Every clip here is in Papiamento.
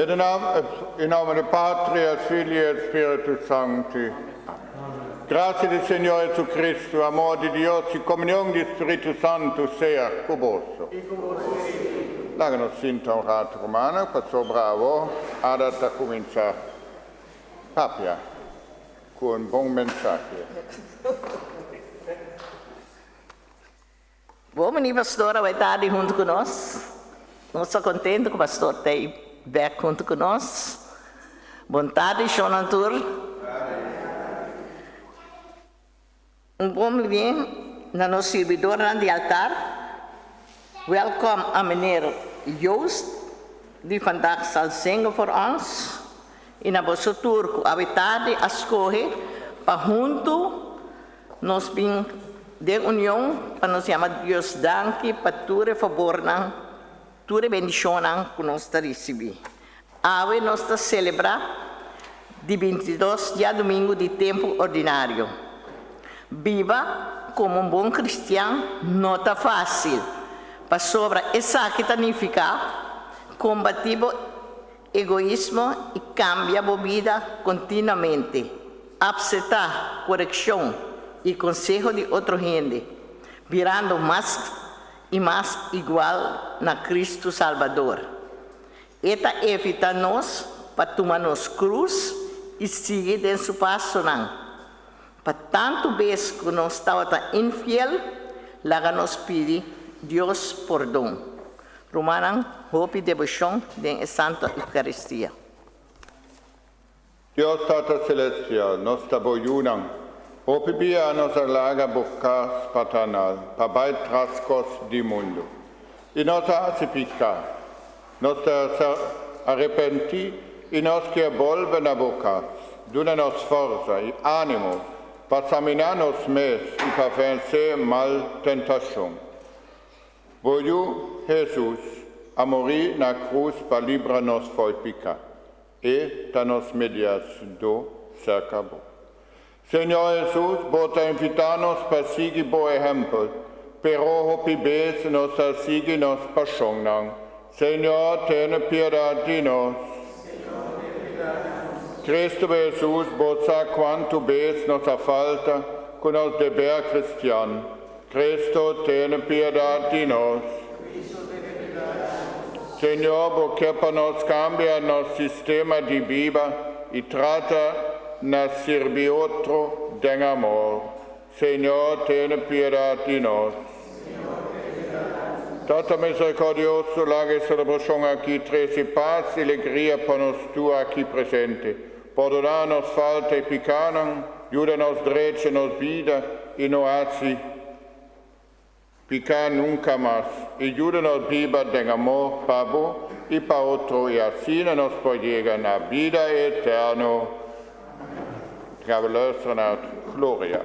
In nomine Patri et Filii et Spiritus Sancti. Grazia del Signore Gesù Cristo, amor di Dios y comunión di Spiritu Santo sea cu boso. Laga nos sinta un rato, rumannan, pasobra awor Ada ta cuminsa papia cu un bon mensahe. Bon bini pastor awor tardi hunto cu nos. Nos ta contento cu pastor ta ey bek hunto cu nos. Bon tardi shownan tur. Un bon bini na nos sirbidornan di altar. Welkom a meneer Joost die vandaag zal zingen voor ons y na boso tur cu awe tardi a scoge pa hunto Nos bin den union pa nos yama Dios danki pa tur e fabornan, tur e bendishonnan ku nos ta risibí. Awe nos ta selebrá di bintidos diadumingu di tempu ordinario. Biba komo un bon kristian no ta fásil, pasobra esaki ta nifiká kombatí bo egoismo i kambia bo bida kontinuamente. Apseptá korekshon i konseho di otro hende, birando mas i mas igual na Kristu Salbador. E ta evitá nos pa tuma nos krus i sigui den su pasonan. Pa tantu bes ku nos tabata infiel, laga nos pidi Dios pordon. Rumannan, hopi deboshon den e Santo Eukaristia. Dios Tata Celestial, nos ta bo yunan. Hopi bia nos a laga bo cas paternal pa bai tras cos di mundo. I nos a haci pica. Nos ta arepenti i nos kier bolbe na bo cas. Duna nos forza i animo pa samina nos mes i pa vence mal tentacion. Bo Yu, Hesus, a muri na cruz pa libra nos fo'i pica. E ta nos mediadó serka bo. Señor Hesus, bo ta invitá nos pa sigui bo ehèmpel, pero hopi bes nos ta sigui nos pashonnan. Señor, tene piedat di nos. Cristo Hesus, bo sa kuantu bes nos a falta ku nos deber kristian. Cristo, tene piedad di nos. Señor, bo ke pa nos cambia nos sistema di biba y trata na sirbi otro den amor. Señor, tene piedad di nos. Tata misericordioso, laga e celebracion aki trece paz y alegria pa nos tur aki presente. Pordona nos falta y picanan, yuda nos drecha nos bida y no haci pica nunca mas. Y yuda nos biba den amor pa bo y pa otro y asina nos por yega na bida eterno. Gaan we luisteren naar het Gloria.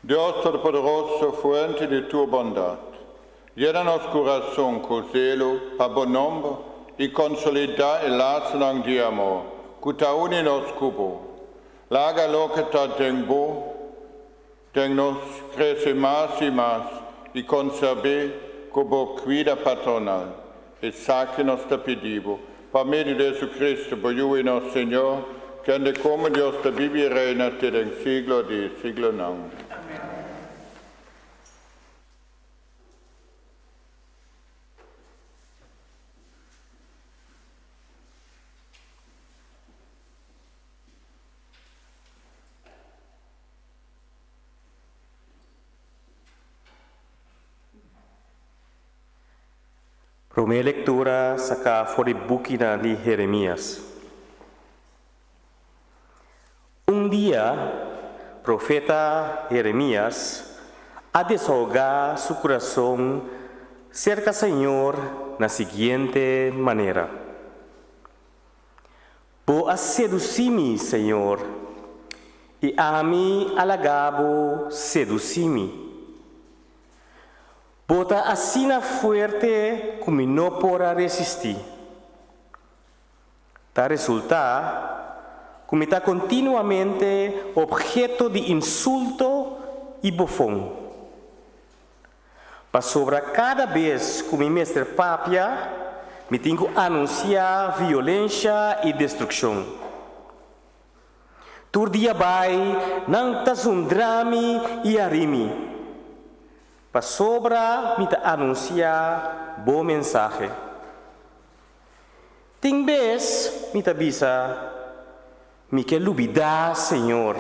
Dios Todopoderoso, fuente di tur bondat, yena nos kurason ku zelo pa bo nòmber i konsolidá e lasonan di amor ku ta uni nos ku bo. Laga loke ta den bo den nos krese mas i mas i konserb'é ku bo kuida paternal. Esaki nos ta pidi bo, pa medio di Jesucristo, bo Yu i nos Señor, kende komo Dios ta biba i reina te den siglo di siglonan. Promé lektura saká for di bukinan di Jeremias. Un dia, profeta Jeremias a desahogá su kurason serka Señor na siguiente manera, Bo a sedusí mi, Señor, i ami a laga bo sedusí mi. Bo ta asina fuerte ku mi no por a resistí. Ta resultá ku mi ta kontinuamente opheto di insulto i bofon. Pasobra kada bes ku mi mester papia, mi tin ku anunsiá violensha i destrukshon. Tur dia bai nan ta zundra mi i hari mi, pasobra mi ta anunsiá bo mensahe. Tin bes mi ta bisa, Mi ke lubidá Señor.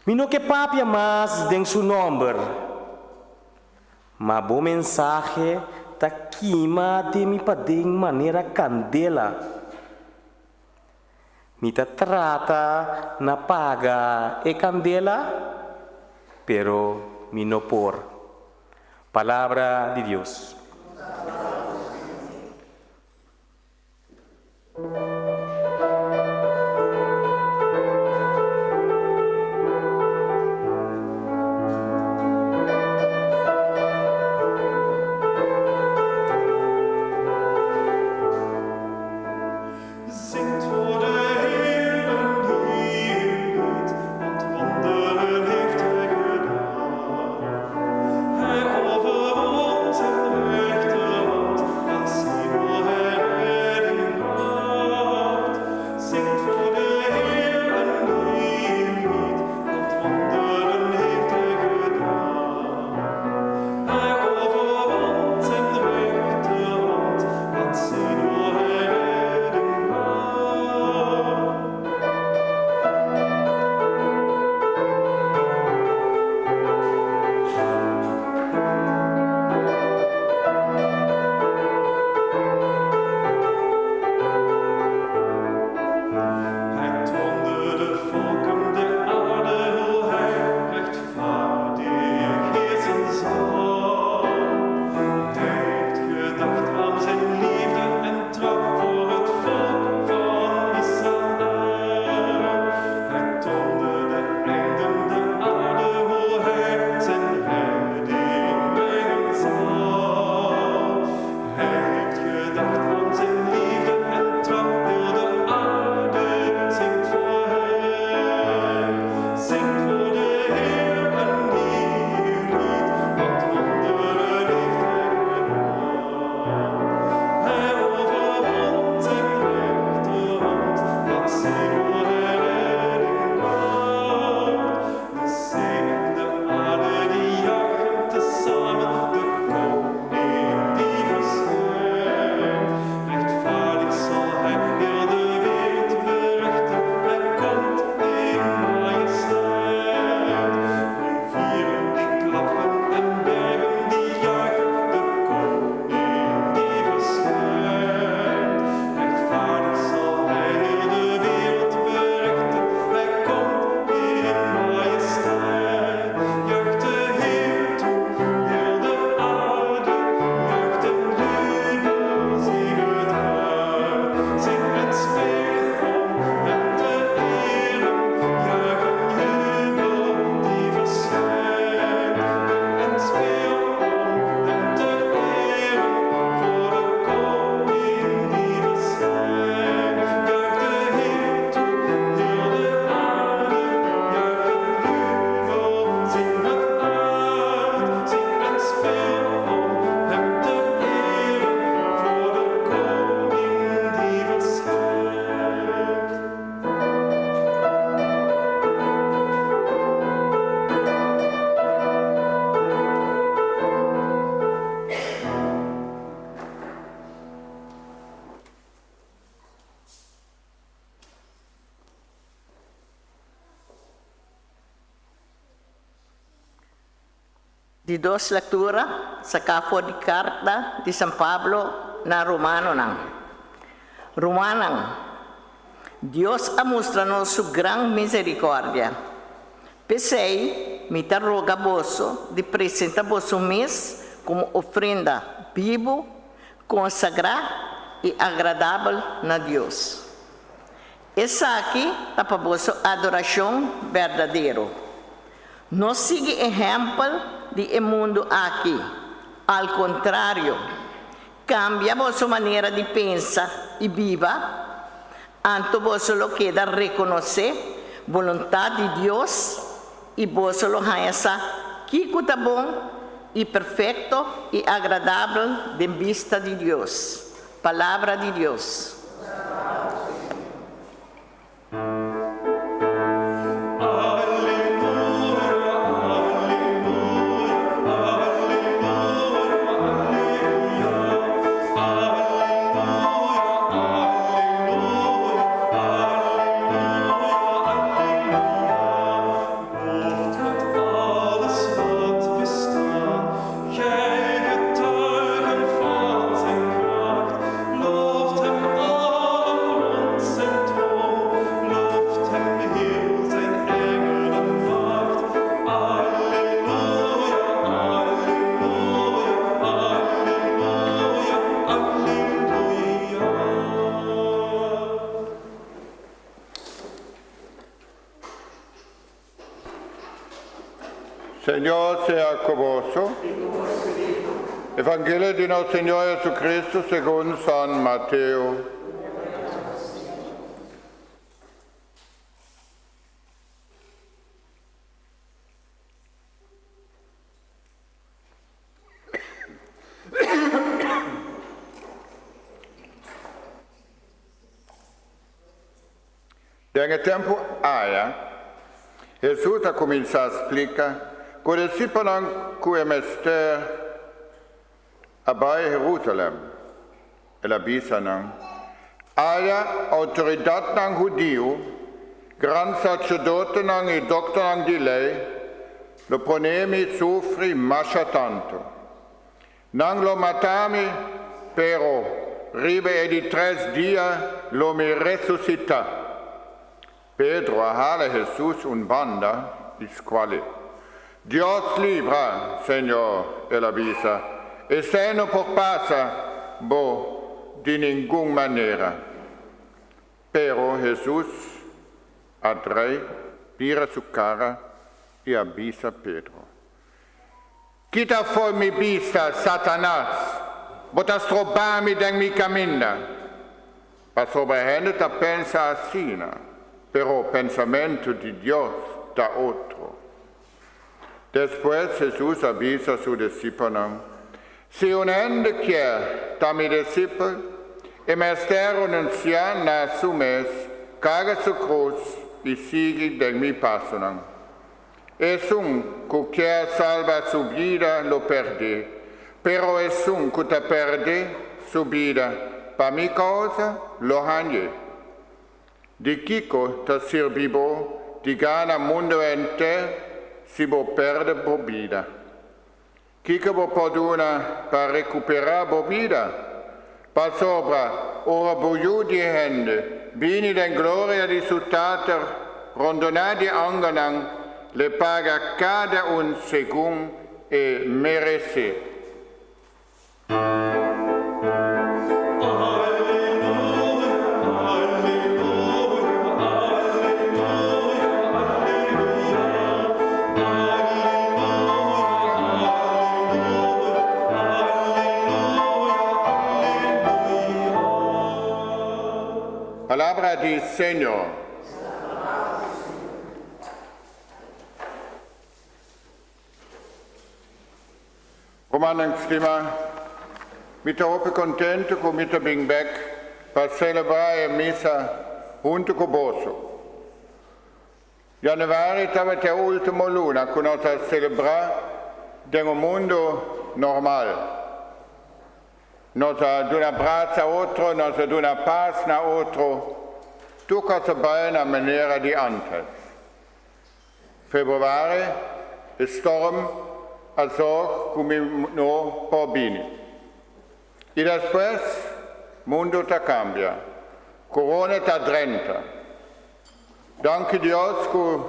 Mi no ke papia mas den su nòmber. Ma bo mensahe ta kima den mi paden manera kandela. Mi ta trata na paga e kandela, pero mi no por. Palabra di Dios. Zingt voor de Heer een nieuw lied, want wonderen heeft Hij gedaan. Hij overwon zijn. Di dos lektura, saká for di karta di San Pablo na Romanonan. Rumannan, Dios a mustra nos su gran miserikòrdia. P'esei, mi ta roga boso di presentá boso mes komo ofrenda bibu, konsagrá i agradabel na Dios. Esaki ta pa boso adorashon berdadero. No sigui ehèmpel di e mundu aki. Al kontrario, kambia boso manera di pensa i biba, anto boso lo keda rekonosé boluntat di Dios i boso lo haña sa kiko ta bon i perfekto i agradabel den bista di Dios. Palabra di Dios. Señor sea ku boso. Evangelio di nos Señor Jesucristo segun San Mateo. Den e tempu aya, Hesus a kuminsá splika ku disipelnan ku e mester a bai Herúsalèm. El a bisa nan, Aya outoridatnan hudiu, gran saserdotenan i dòkternan di lei lo pone mi sufri masha tantu. Nan lo mata mi, pero riba e di tres dia lo mi resusitá. Pedro a hala Hesus un banda i scual'é. Dios libra, Señor, el a bisa, esei no por pasa bo di ningun manera. Pero Hesus a drei, bira su cara i a bisa Pedro, Kita for mi bista, Satanas! Bo ta stroba mi den mi kaminda. Pasobra hende ta pensa asina, pero pensamentu di Dios ta otro. Despues Hesus a bisa su disipelnan, Si un hende kier ta mi disipel, e mester renunsiá na su mes, karga su krus i sigui den mi pasonan. Esun ku kier salba su bida lo pèrd'é, pero esun ku ta pèrdè su bida pa mi kousa lo hañ'é. Di kiko ta sirbi bo di gana mundu henter si bo pèrdè bo bida? Kiko bo por duna pa rekuperá bo bida? Pasobra ora bo Yu di hende bini den gloria di su Tata rondoná di angelnan, l'e paga kada un segun e meresé. Palabra di Señor. Rumannan stima, mi ta hopi kontentu ku mi ta bin bek pa selebrá e misa huntu ku boso. Januari tabata e ultimo luna ku nos a selebrá den un mundu normal. Nos a duna brasa otro, nos a duna pas na otro, tur kos a bai na manera di ántes. Februari, e storm. a zorg ku mi no por bini. I despues, mundu ta kambia. Corona ta drenta. Danki Dios ku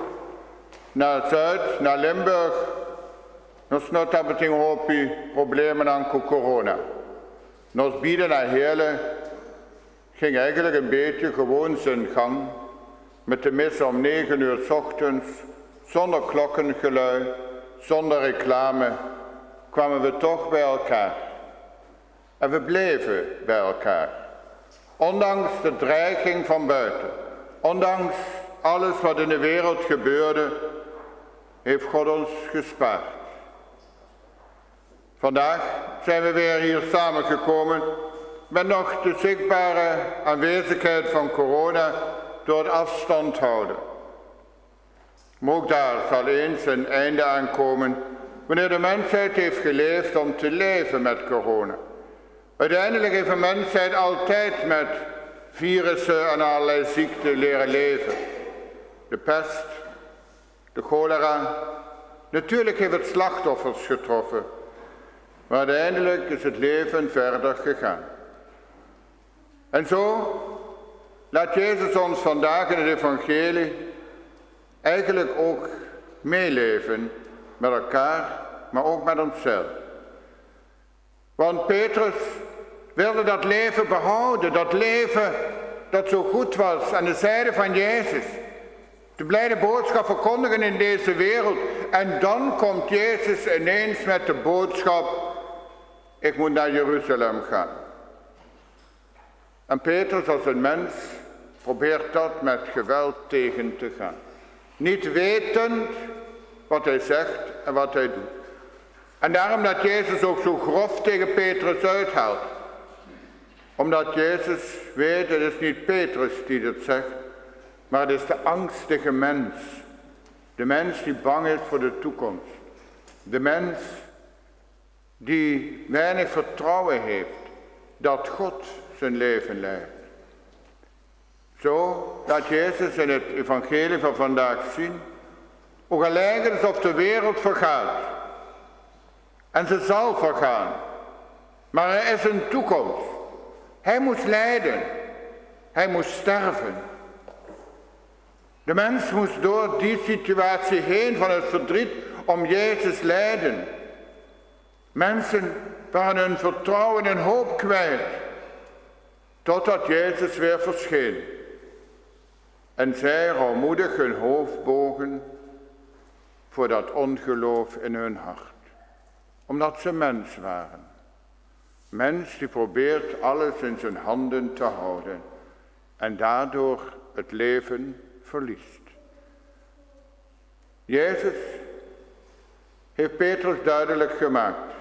na Zuid, na Limburg, nos no tabatin hopi problemanan ku corona. Nos bida na Heerlen ging eigenlijk een beetje gewoon zijn gang, met de mis om 9 uur 's ochtends, zonder klokkengelui, zonder reclame, kwamen we toch bij elkaar. En we bleven bij elkaar. Ondanks de dreiging van buiten, ondanks alles wat in de wereld gebeurde, heeft God ons gespaard. Vandaag zijn we weer hier samengekomen met nog de zichtbare aanwezigheid van corona door het afstand houden. Maar ook daar zal eens een einde aankomen wanneer de mensheid heeft geleefd om te leven met corona. Uiteindelijk heeft de mensheid altijd met virussen en allerlei ziekten leren leven. De pest, de cholera. Natuurlijk heeft het slachtoffers getroffen. Maar uiteindelijk is het leven verder gegaan. En zo laat Jezus ons vandaag in het evangelie eigenlijk ook meeleven met elkaar, maar ook met onszelf. Want Petrus wilde dat leven behouden, dat leven dat zo goed was aan de zijde van Jezus. De blijde boodschap verkondigen in deze wereld. En dan komt Jezus ineens met de boodschap, ik moet naar Jeruzalem gaan. En Petrus als een mens probeert dat met geweld tegen te gaan. Niet wetend wat hij zegt en wat hij doet. En daarom dat Jezus ook zo grof tegen Petrus uithaalt. Omdat Jezus weet, het is niet Petrus die dat zegt, maar het is de angstige mens. De mens die bang is voor de toekomst. De mens die weinig vertrouwen heeft dat God zijn leven leidt. Zo laat Jezus in het evangelie van vandaag zien, ook al lijkt het alsof de wereld vergaat. En ze zal vergaan. Maar er is een toekomst. Hij moest lijden. Hij moest sterven. De mens moest door die situatie heen van het verdriet om Jezus lijden. Mensen waren hun vertrouwen en hoop kwijt. Totdat Jezus weer verscheen. En zij rouwmoedig hun hoofd bogen voor dat ongeloof in hun hart. Omdat ze mens waren. Mens die probeert alles in zijn handen te houden en daardoor het leven verliest. Jezus heeft Petrus duidelijk gemaakt.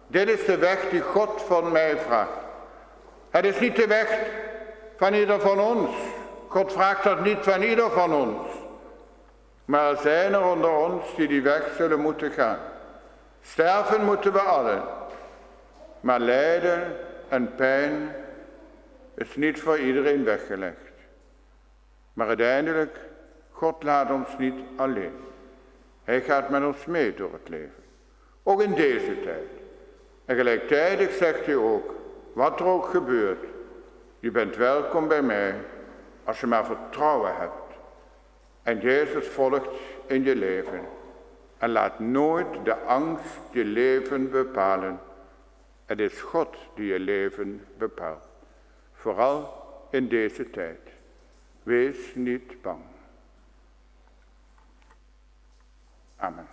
Dit is de weg die God van mij vraagt. Het is niet de weg van ieder van ons. God vraagt dat niet van ieder van ons. Maar er zijn er onder ons die die weg zullen moeten gaan. Sterven moeten we allen. Maar lijden en pijn is niet voor iedereen weggelegd. Maar uiteindelijk, God laat ons niet alleen. Hij gaat met ons mee door het leven. Ook in deze tijd. En gelijktijdig zegt hij ook, wat er ook gebeurt, je bent welkom bij mij als je maar vertrouwen hebt. En Jezus volgt in je leven. En laat nooit de angst je leven bepalen. Het is God die je leven bepaalt. Vooral in deze tijd. Wees niet bang. Amen.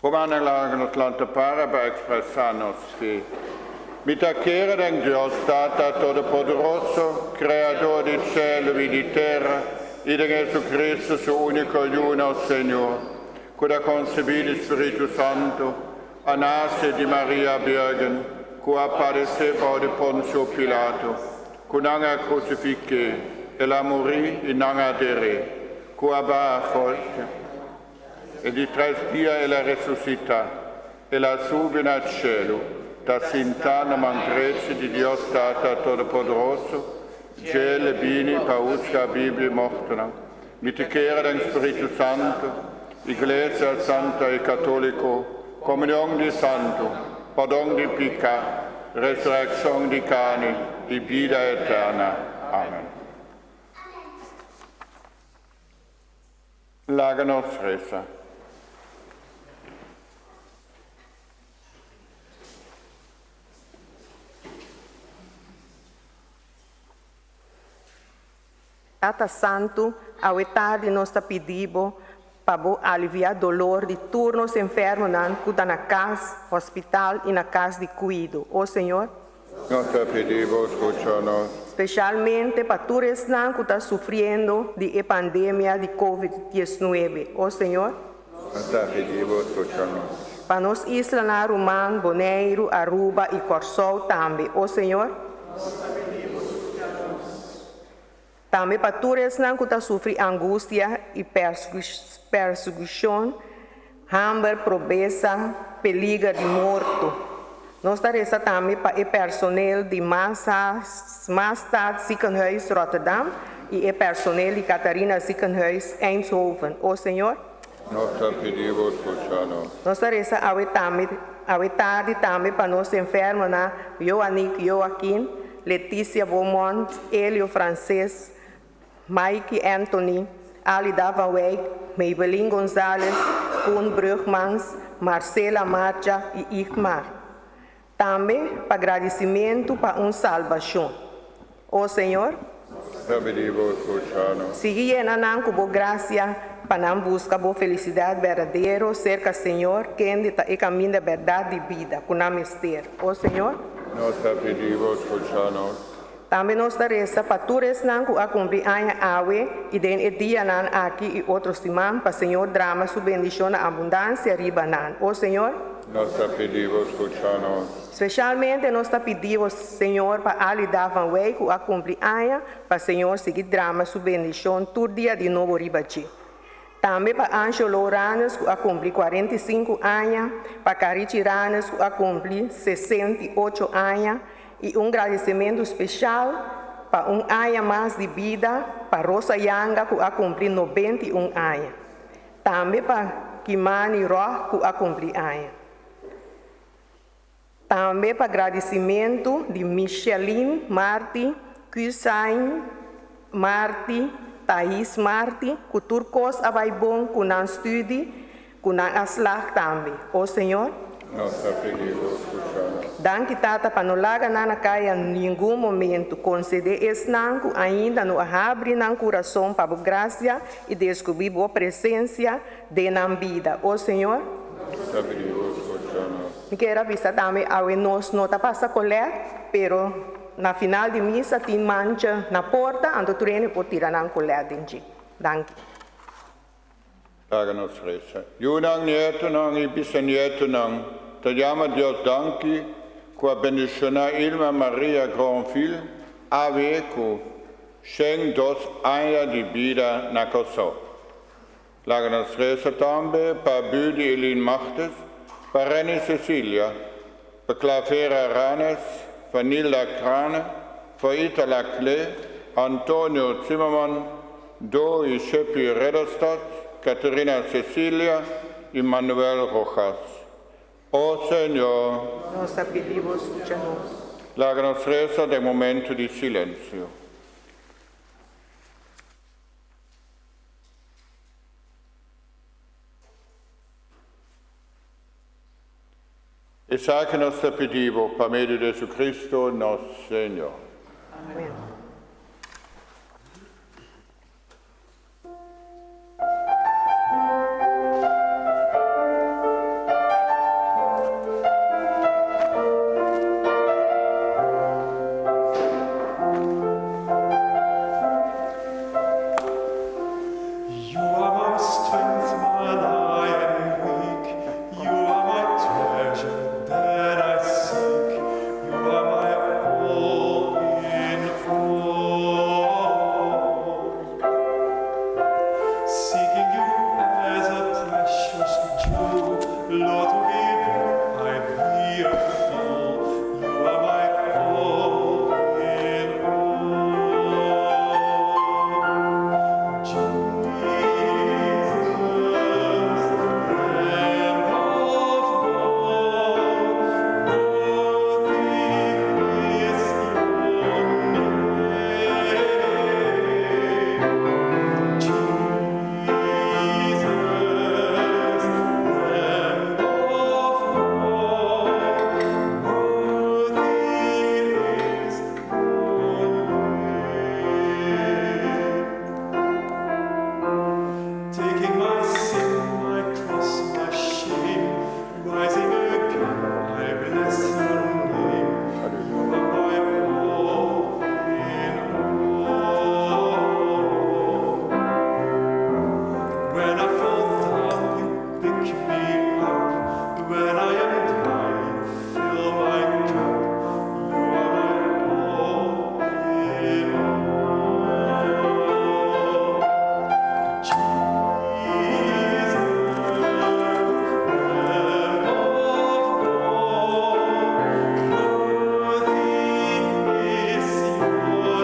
Rumannan, laga nos lanta para pa ekspresá nos fe. Mi ta kere den Dios Tata Todopoderoso, Kreador di shelu i di tera, i den Hesukristu, su úniko Yu, nos Señor, ku a konsebí di Spiritu Santu, a nase di Maria Bírgen, ku a padesé bou di Ponsio Pilato, ku nan a krusifik'é, el a muri i nan a der'é, ku a baha afó, e di tres dia el a resusitá, el a subi na shelu, ta sintá na man drechi di Dios Tata Todopoderoso, dje l'e bini pa husga bibu i mortonan. Mi ta kere den Spiritu Santu, Iglesia Santa i Katóliko, komunion di santu, pordon di piká, resurekshon di karni i bida eterna. Amen. Laga nos resa. Tata Santu, awe tardi nos ta pidi Bo pa Bo alivia dolor di tur nos enfermonan ku ta na kas, hospital i na kas di kuido. O Señor. Nos ta pidi Bo skucha nos. Spesialmente pa tur esnan ku ta sufriendo di e pandemia di Covid 19. O Señor. Nos ta pidi Bo skucha nos. Pa nos islanan ruman Boneiru, Aruba i Kòrsou tambe. O Señor. Nos ta pidi Bo skucha nos. Tambe pa tur esnan ku ta sufri angustia i persigushon, hamber, probesa, peliger di morto. Nos ta resa tambe pa e personel di Maasstad Ziekenhuis Rotterdam i e personel di Catharina Ziekenhuis Eindhoven. O Señor. Nos ta pidi Bo skucha nos. Nos ta resa awe tambe awe tardi tambe pa nos enfermonan Joanique Joaquin, Leticia Beaumont, Elio Frances, Mikey Anthony, Alida van Wijk, Maybelline Gonzalez, Koen Brugmans, Marcela Marcha i Igmar. Tambe pa gradisimentu pa un salbashon. O Señor. Ta pidi Bo skucha nos. Sigui yena nan ku Bo grasia pa nan buska Bo felisidat berdadero serka Señor, kende ta e kaminda bèrdat di bida ku nan mester. O Señor. Nos ta pidi Bo skucha nos. Tambe nos ta resa pa tur esnan ku a kumpli aña awe i den e dianan aki i otro siman pa Señor drama su bendishon na abundansia riba nan. O Señor. Nos ta pidi Bo skucha nos. Spesialmente nos ta pidi Bo, Señor, pa Alida van Wijk ku a kumpli aña, pa Señor sigui drama su bendishon tur dia di nobo riba dje. Tambe pa Angelo Ranes ku a kumpli 45 aña, pa Carichi Ranes ku a kumpli 68 aña i un gradisimentu spesial pa un aña mas di bida pa Rosa Yanga ku a kumpli 91 aña. Tambe pa Kimani Roh ku a kumpli aña. Tambe pa gradisimentu di Micheline Marti, Cusain Marti, Thais Marti ku tur kos a bai bon ku nan studi, ku nan a slag tambe. O Señor. Nos ta pidi Bo skucha nos. Danki Tata pa no laga nan a kai a ningun momentu. Konsede esnan ku ainda no a habri nan kurason pa Bo grasia i deskubrí Bo presensia den nan bida. O Señor. Nos ta pidi Bo skucha nos. Mi kier a bisa tambe awe nos no ta pasa kolèt, pero na final di misa tin mancha na porta, anto tur hende por tira nan kolèt den dje. Danki. Laga nos resa. Yunan, nietunan i bisanietunan ta yama Dios danki ku a bendishoná Ilma Maria Gronvil awe ku 102 aña di bida na Kòrsou. Laga nos resa tambe pa Budi Elin Martes, pa Renny Cecilia, pa Clavera Ranes, pa Nilda Crane, pa Itala Klee, Antonio Zimmerman, Do i Shepi Redderstad, Caterina Cecilia i Manuel Rojas. O Señor. Nos ta pidi Bo skucha nos. Laga nos resa den momento di silensio. Esaki nos ta pidi Bo pa medio di Jesucristo nos Señor. Amen. You are my strength while I am weak. You are my treasure that I seek. You are my all in all. When I am dry, you fill my cup. You are my all in all. Jesus, Lamb of God, worthy is your name.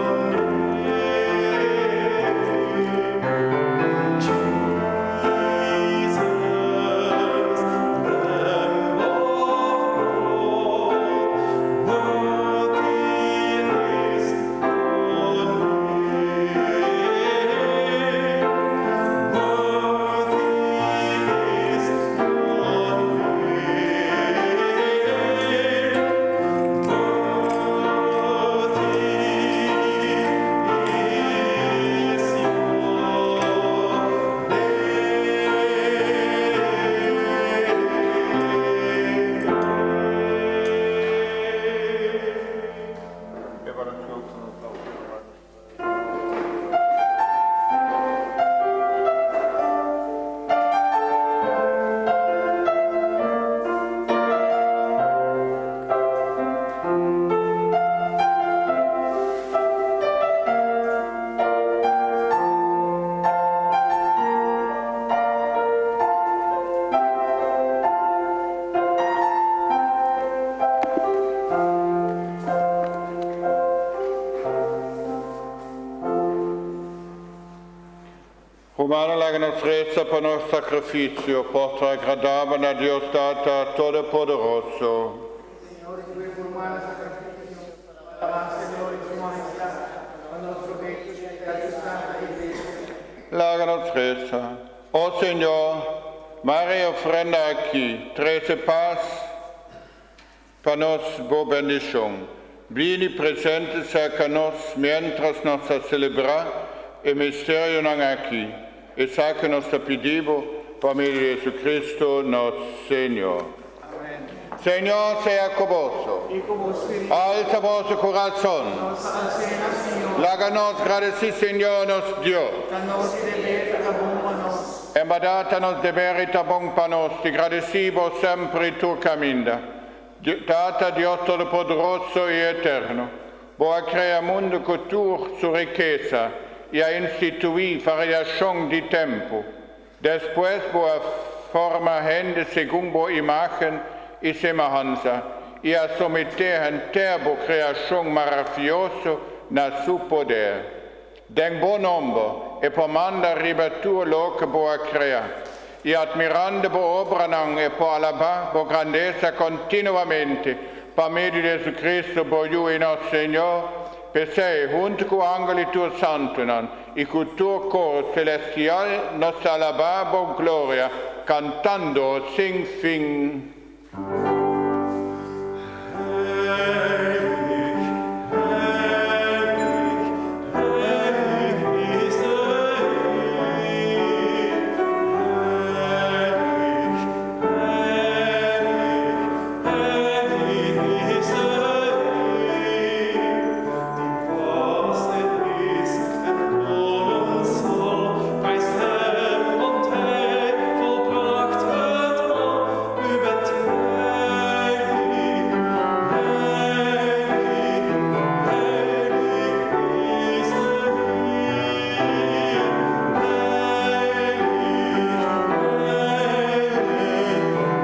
Jesus, Lamb of God, worthy is your name. Worthy is your name. Worthy is your name. Rumannan, laga nos resa pa nos sakrifisio por ta agradabel na Dios Tata Todopoderoso. Señor, recibe por humano sacrificio, para alabanza y gloria de su majestad, para nuestro provecho y el de su santa iglesia. Laga nos resa. O Señor, mara e ofrenda aki, trese pas pa nos bo bendishon. Bini presente serka nos mientras nos ta selebrá e misterionan aki. Esaki nos ta pidi bo pa medio di Jesucristo nos Señor. Señor sea ku boso. I ku bo spiritu. Alsa boso kurason. Nos ta als'é na Señor. Laga nos gradisí Señor nos Dios. Ta nos deber i ta bon pa nos. En bèrdat ta nos deber i ta bon pa nos di gradisí bo semper i tur kaminda. Tata Dios Todopoderoso i Eterno, bo a krea mundu ku tur su rikesa i a instituí variashon di tempu. Despues bo a forma hende segun bo imágen i semehansa i a someté henter bo kreashon maravioso na su poder. Den bo nòmber e por manda riba tur loke bo a krea, i atmirando bo obranan e por alabá bo grandesa kontinuamente pa medio di Jesucristo bo Yu i nos Señor. P'esei, huntu ku angel i tur santunan, i ku tur koro selestial, nos ta alabá bo gloria, kantando sin fin. Heilig, heilig, heilig is de Heer. Heilig, heilig, heilig is de Heer. Die was en is en komen zal. Prijst hem, want hij volbracht het al. U bent heilig, heilig, heilig is de Heer. Heilig, heilig,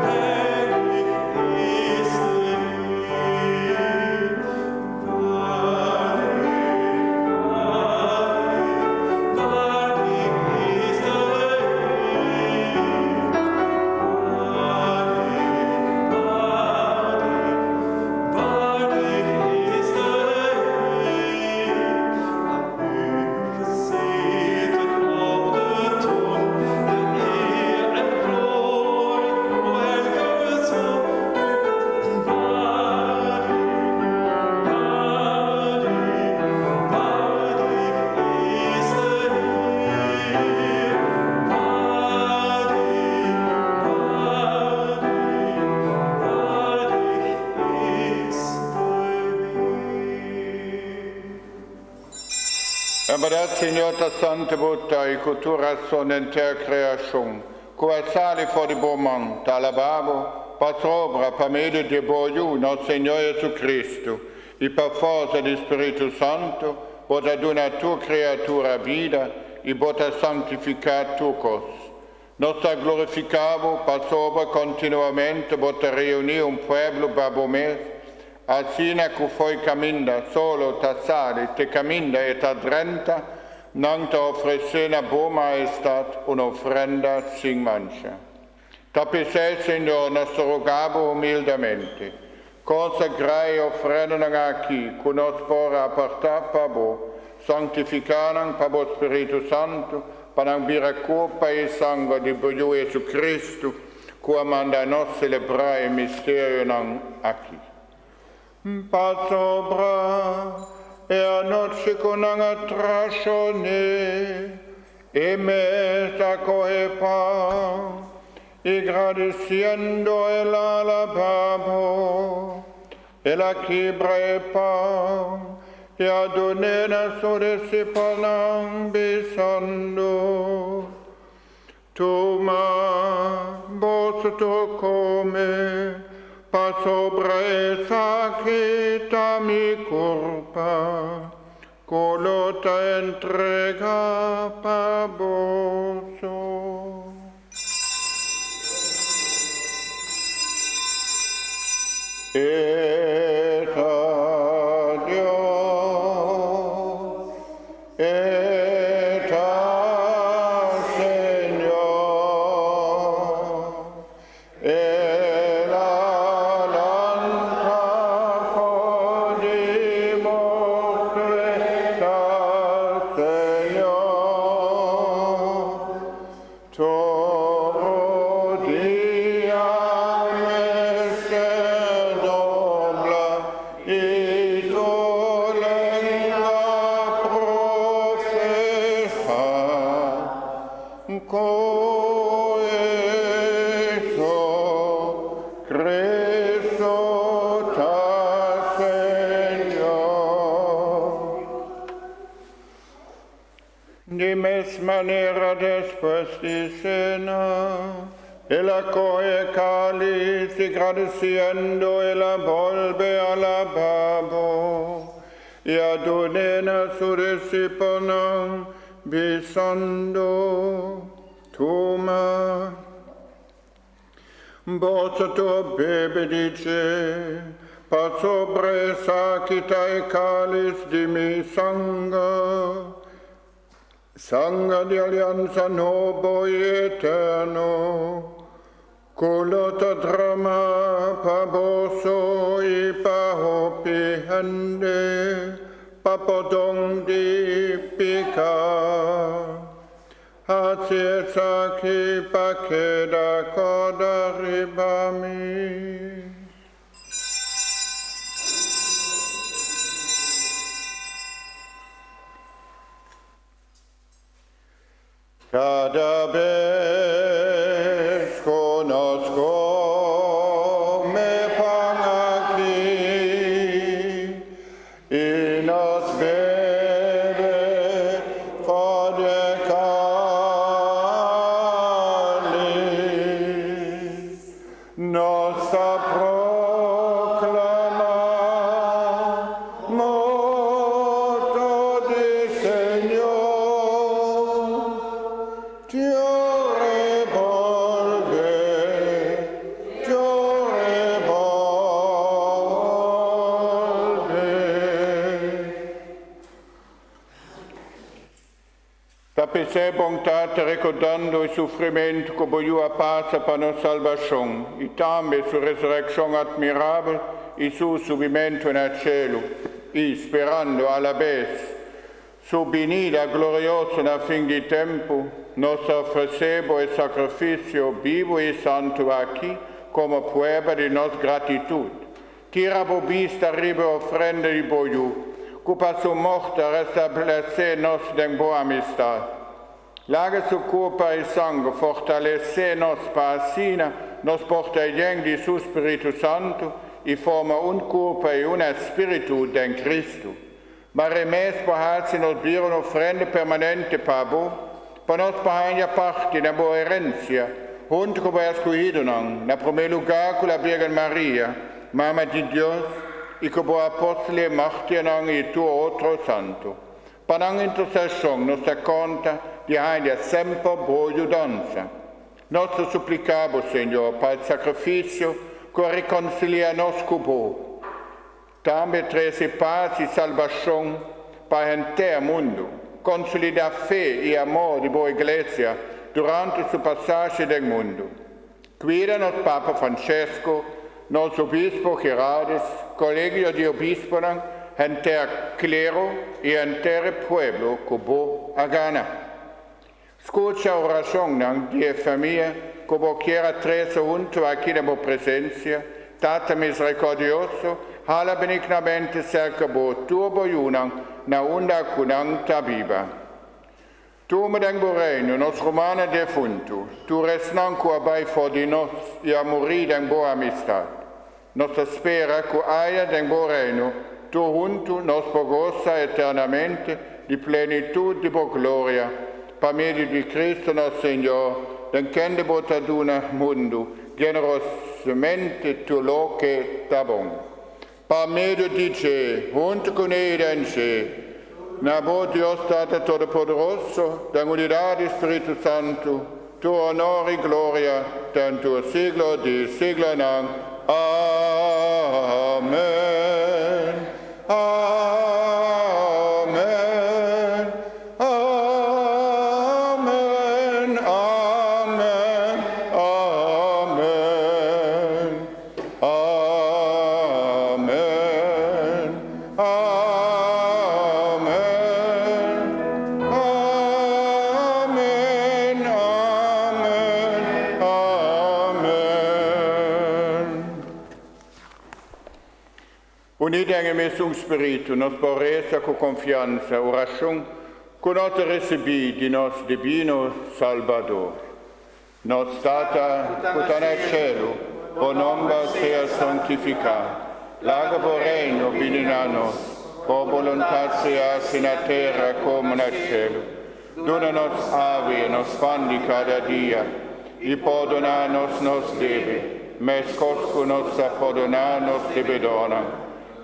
heilig is de Heer. Waardig, waardig, waardig is de Heer. Waardig, waardig, waardig is de Heer. Aan u gezeten op de troon, de eer en glorie, o heilige Zoon, u bent waardig, waardig, waardig is de Heer. Waardig, waardig, waardig is de Heer. En bèrdat, Señor, ta santu bo ta i ku tur rason henter kreashon, ku a sali for di bo man, ta alabá bo. Pasobra pa medio di bo Yu, nos Señor JesuCristo, i pa forsa di Spiritu Santu, bo ta duna tur kriatura bida i bo ta santifiká tur kos. Nos ta glorifiká bo, pasobra kontinuamente bo ta reuní un pueblo pa bo mes, asina ku fo'i kaminda solo ta sali te kaminda e ta drenta, nan ta ofresé na bo Mahestat un ofrenda sin mancha. Ta p'esei, Señor, nos ta roga bo humildemente, konsagrá e ofrendanan aki ku nos por a apartá pa bo, sanktifiká nan pa bo Spiritu Santu, pa nan bira kurpa i sanger di bo Yu Jesucristo, ku a manda nos selebrá e misterionan aki. Pasobra e anochi ku nan a trashon'é, e mes a kohe pan, i gradisiendo el a alabá bo, el a kibra e pan i a dun'é na su disipelnan, bisando, Tuma, boso tur kome, pasobra esaki ta mi kurpa, ku lo ta entregá pa boso. E ta Dios. E ta Señor, El a lanta for di morto, e ta Señor. Tur dia mester dobla i tur lenga profesá ku Jesucristo ta Señor. Di mes manera despues di sena, el a kohe e kalis i gradisiendo el a bolbe alabá bo i a dun'é na su disipelnan, bisando, Tuma, boso tur bebe di dje, pasobra esaki ta e kalis di mi sanger, sanger di aliansa nobo i eterno, ku lo ta dramá pa boso i pa hopi hende pa pordon di piká. Haci esaki pa keda corda riba mi. Cada bes cu nos come pan aki I nos bebe for di e kalis, nos ta proklamá morto di Señor. Te e bolbe, te e bolbe. Ta p'esei bon Tata, rekordando e sufrimentu ku bo Yu a pasa pa nos salbashon, i tambe su resurekshon atmirabel i su subimentu na shelu, i sperando alabes Su binida glorioso na fin di tempu, nos ta ofresé bo e sakrifisio bibu i santu aki komo prueba di nos gratitut. Tira bo bista riba e ofrenda di bo Yu, ku pa su morto a restablesé nos den bo amistat. Laga su kurpa i sanger fortalesé nos pa asina nos por ta yen di su Spiritu Santu i forma un kurpa i un espiritu den Kristu. Ma remes por haci nos bira un ofrenda permanente pa bo, pa nos por haña parti na bo herencia, huntu ku bo eskuhidonan, na promé lugá ku la Bírgen Maria, Mama di Dios, i ku bo apòstel i mártirnan i tur otro santu. Pa nan interseshon nos ta konta di haña semper bo yudansa. Nos ta supliká bo, Señor, pa e sakrifisio ku a rekonsiliá nos ku bo, tambe trese pas i salbashon pa henter mundu. Konsolidá fe i amor di bo Iglesia durante su pasashi den mundu. Kuida nos Papa Francesco, nos Obispo Gerardus, Kolegio di Obisponan, henter klero i henter e pueblo ku bo a gana. Skucha orashonnan di e famia ku bo kier a trese huntu aki den bo presensia. Tata miserikòrdioso, hala benignamente serka bo tur bo yunan na unda ku nan ta biba. Tuma den bo reino nos rumannan defuntu, tur esnan ku a bai for di nos i a muri den bo amistat. Nos ta spera ku aya den bo Reino tur huntu nos por gosa eternamente di plenitut di bo gloria, pa medio di Cristo nos Señor, den kende bo ta duna mundu generosamente tur loke ta bon. Pa medio di dje, huntu kuné i den dje, na bo, Dios Tata Todopoderoso, den unidat di Spiritu Santu, Tur honor i gloria den tur siglo di siglonan. Amen. Amen. Amen. Amen. Amen. Amen. Amen. Amen. Amen. Amen. Uní den e mesun spiritu, nos por resa ku konfiansa orashon ku nos a risibí di nos Dibino Salbador. Nos Tata ku ta na shelu, bo nomber sea santifiká. Laga bo Reino bini na nos. Bo boluntat sea hasi na tera komo na shelu. Duna nos awe nos pan di kada dia, i pordoná nos nos debe, meskos ku nos ta pordoná nos debedónan.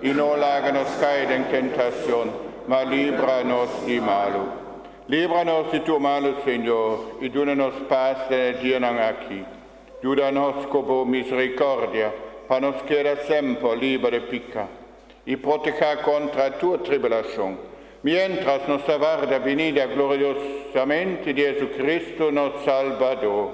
I no laga nos kai den tentashon, ma libra nos di malu. Libra nos di tur malu, Señor, i duna nos pas den e dianan aki. Yuda nos ku bo misericordia, pa nos keda semper liber di piká, i protehá kontra tur tribulashon, miéntras nos ta warda binida gloriosamente di Jesucristo nos Salbador.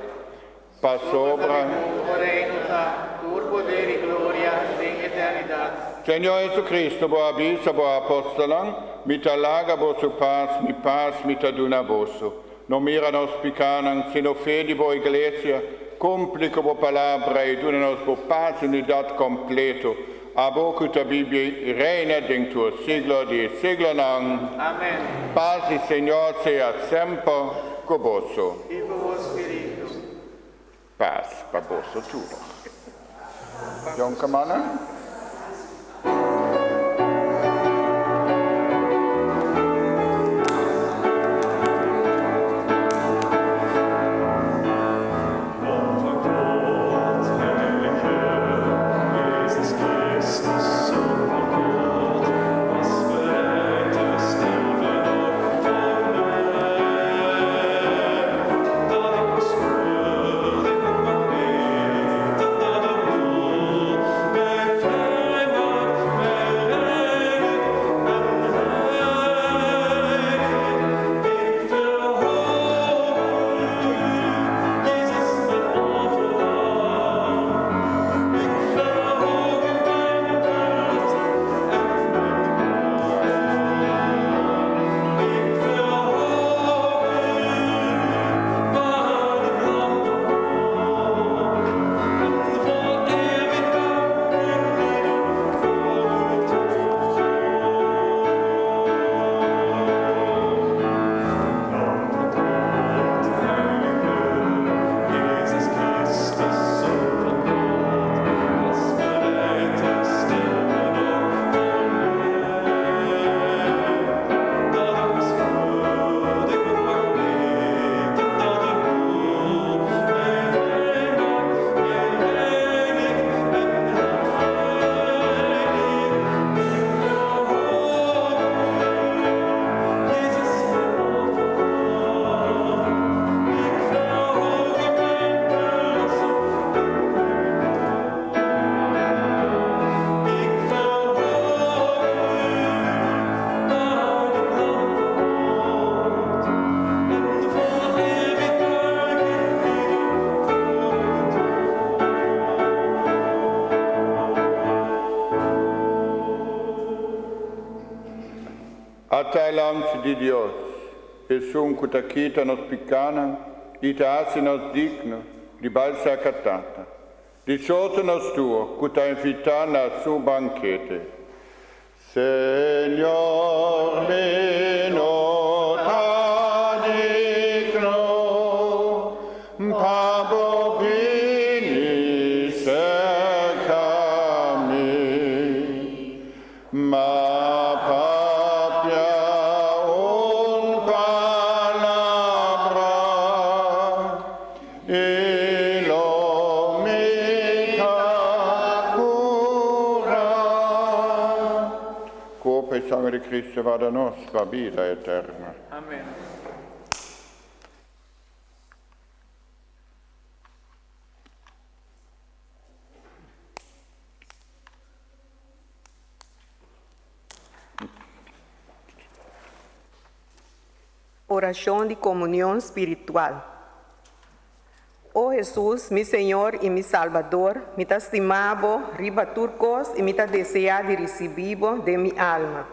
Pasobra. Bo reino ta, tur poder i gloria den eternidat. Señor Jesucristo, bo a bisa bo apostelnan, Mi ta laga boso pas, mi pas mi ta duna boso. No mira nos pikánan, sino fe di bo Iglesia, kumpli ku bo palabra i duna nos bo pas i unidat kompleto, abo ku ta bibi i reina den tur siglo di siglonan. Amen. Pas di Señor sea semper ku boso. I ku bo spiritu. Pas pa boso tur. Jonkemannan. Ata e Lamchi di Dios, esun ku ta kita nos pikánan i ta hasi nos digno di bai serka Tata. Dichoso nos tur ku ta invitá na su bankete. Señor, mi no ta digno pa bo bini serka mi, ma papia un palabra i lo mi ta kurá. Kurpa i sanger di Kristu warda nos pa bida eterno. Amen. Orashon di komunion spiritual. O Hesus, mi Señor i mi Salbador, mi ta stima Bo riba tur kos i mi ta deseá di risibí Bo den mi alma.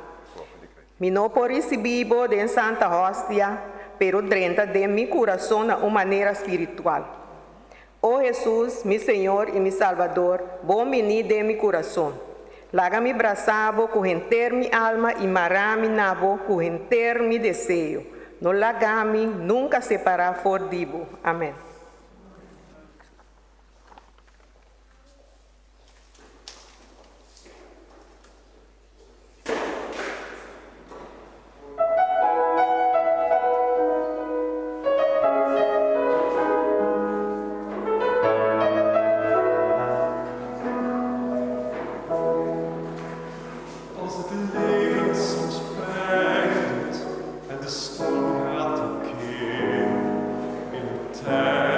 Mi no por risibí Bo den Santa Hostia, pero drenta den mi kurason na un manera spiritual. O Hesus, mi Señor i mi Salbador, Bo bini den mi kurason. Laga mi brasa Bo ku henter mi alma i mara mi na Bo ku henter mi deseo. No laga mi nunka separá for di Bo. Amèn. Als het leven soms pijn doet en de storm gaat tekeer, in een tijd.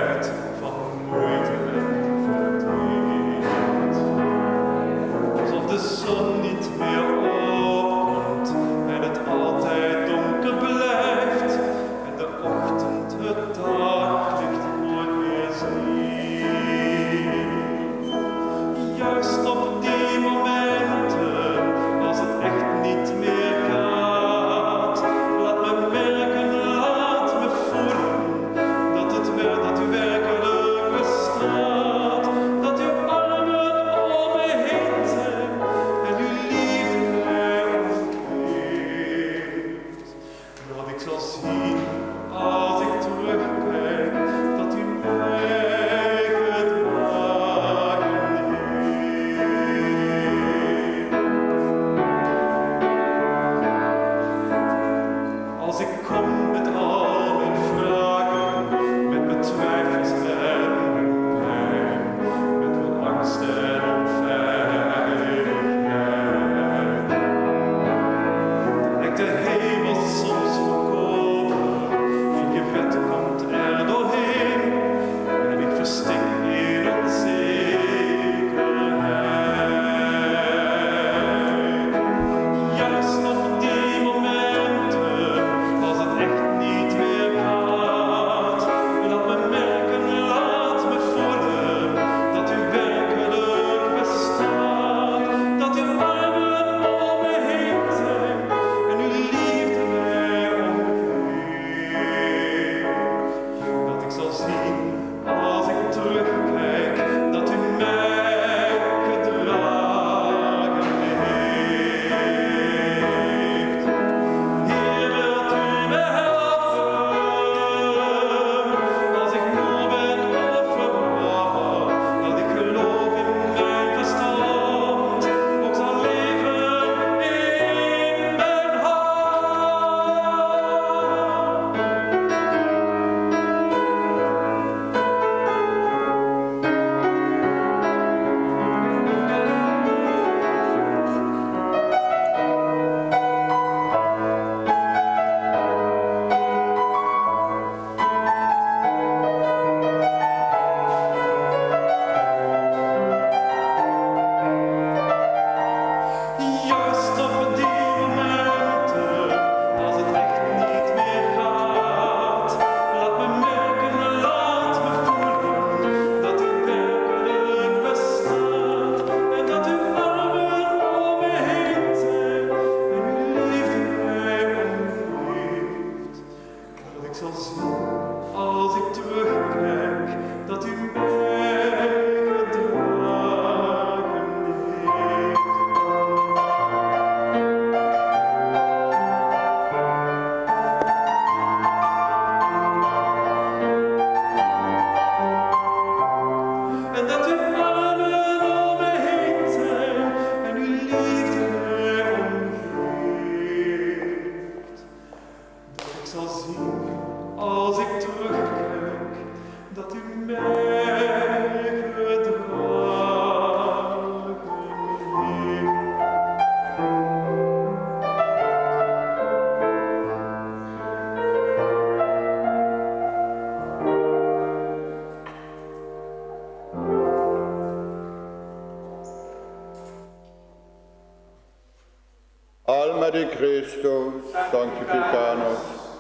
Alma di Cristo, sanctifica nos.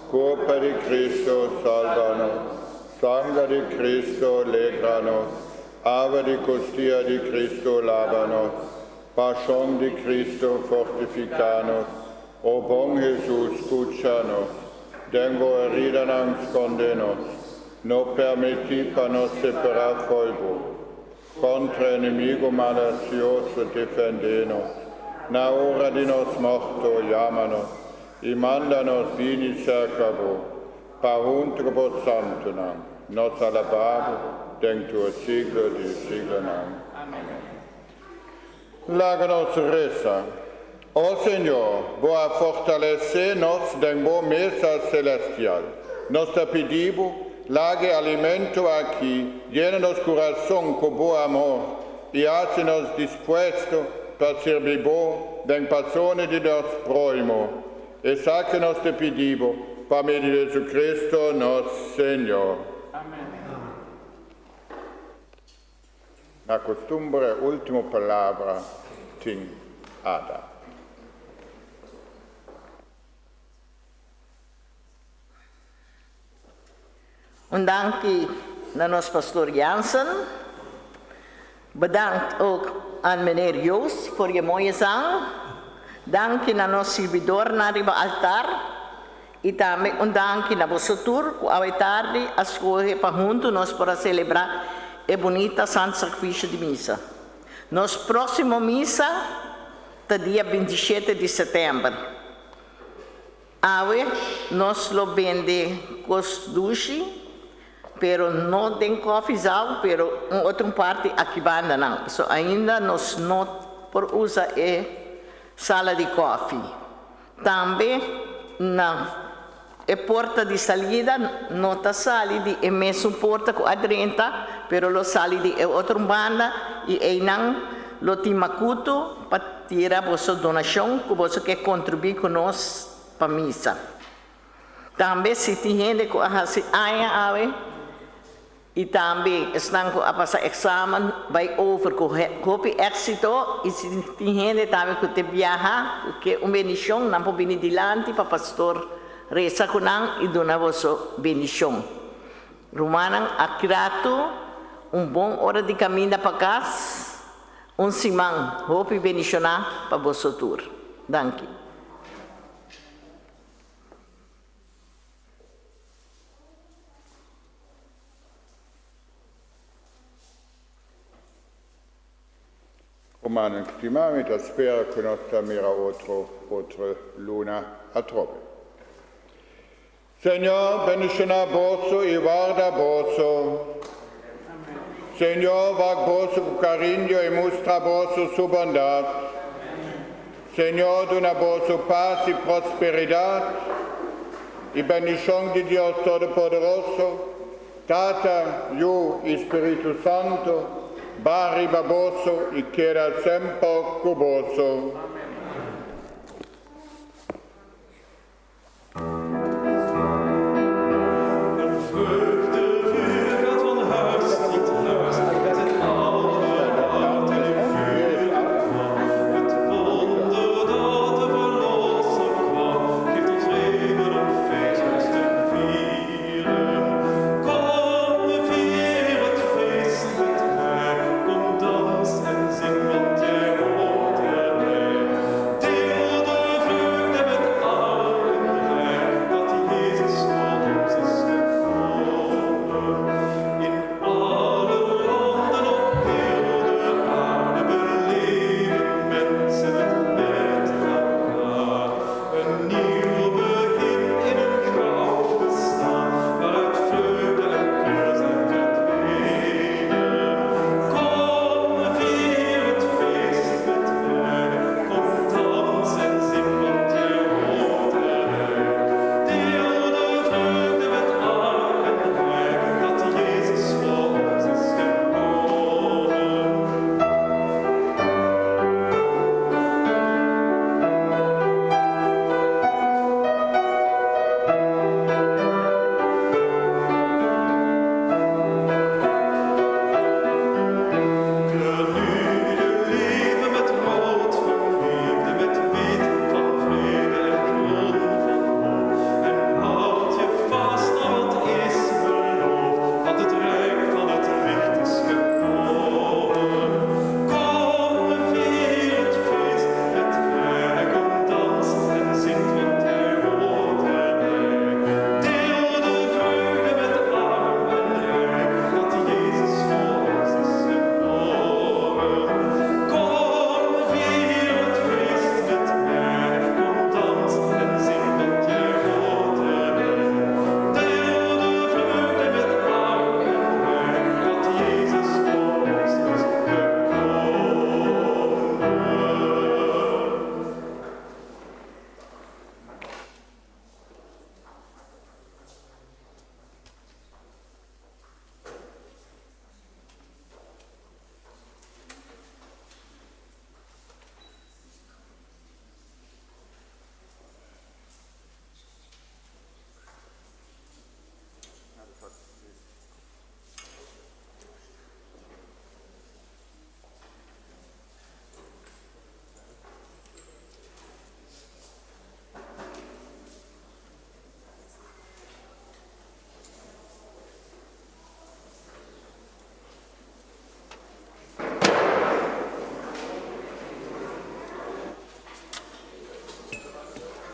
Corpo di Cristo, salva nos. Sangue di Cristo, legra nos. Ave di costia di Cristo, lava nos. Passion di Cristo, fortifica nos. O bon Jesus, scucha nos. Den bo heridanan sconde nos. No permiti pa nos separa fo'i bo. Contra enemigo malicioso defende nos. Na ora di nos morto yama nos y manda nos bini cerca bo, pa hunto cu bo santonan, nos alaba bo den tur siglo di siglonan. Amen. Laga nos resa. O Señor, bo a fortalece nos den bo mesa celestial. Nos ta pidi bo, laga e alimento aki yena nos curason cu bo amor y haci nos dispuesto pa sirbi bo den persona di nos prohimo. Esaki nos ta pidi bo pa medio di Jesucristo nos Señor. Amen. Na custumber ultimo palabra tin Ada. Un danki na nos pastoor Jansen. Bedankt ook aan meneer Joost voor je mooie zang. Danki na nos sirbidornan riba altar. Y tambe un danki na boso tur cu awe tardi a scoge pa hunto nos por a celebra e bunita Santo Sacrificio di Misa. Nos proximo misa ta dia bintishete di september. Awe nos lo bende cos dushi, pero no den koffiezaal, pero un otro parti aki banda nan. So ainda nos no por usa e sala di koffie. Tambe na e porta di salida no ta sali di e mesun porta ku a drenta, pero lo sali di e otro banda i einan lo tin makutu pa tira boso donashon ku boso ke kontribuí ku nos pa misa. Tambe si tin hende ku a hasi aña awe i tambe esnan ku a pasa eksamen bai over ku hopi éksito i si tin hende tambe ku te biaha ku ke un bendishon nan por bini dilanti pa pastor resa ku nan i duna boso bendishon. Rumannan a kratu un bon ora di kaminda pa kas, un siman hopi bendishoná pa boso tur. Danki. Rumannan stimá, mi ta spera ku nos ta mira otro otro luna atrobe. Señor bendishoná boso i warda boso. Señor wak boso ku kariño i mustra boso su bondat. Señor duna boso pas i prosperidat, i bendishon di Dios Todopoderoso, Tata, Yu i Spiritu Santu, ba riba boso i keda semper ku boso.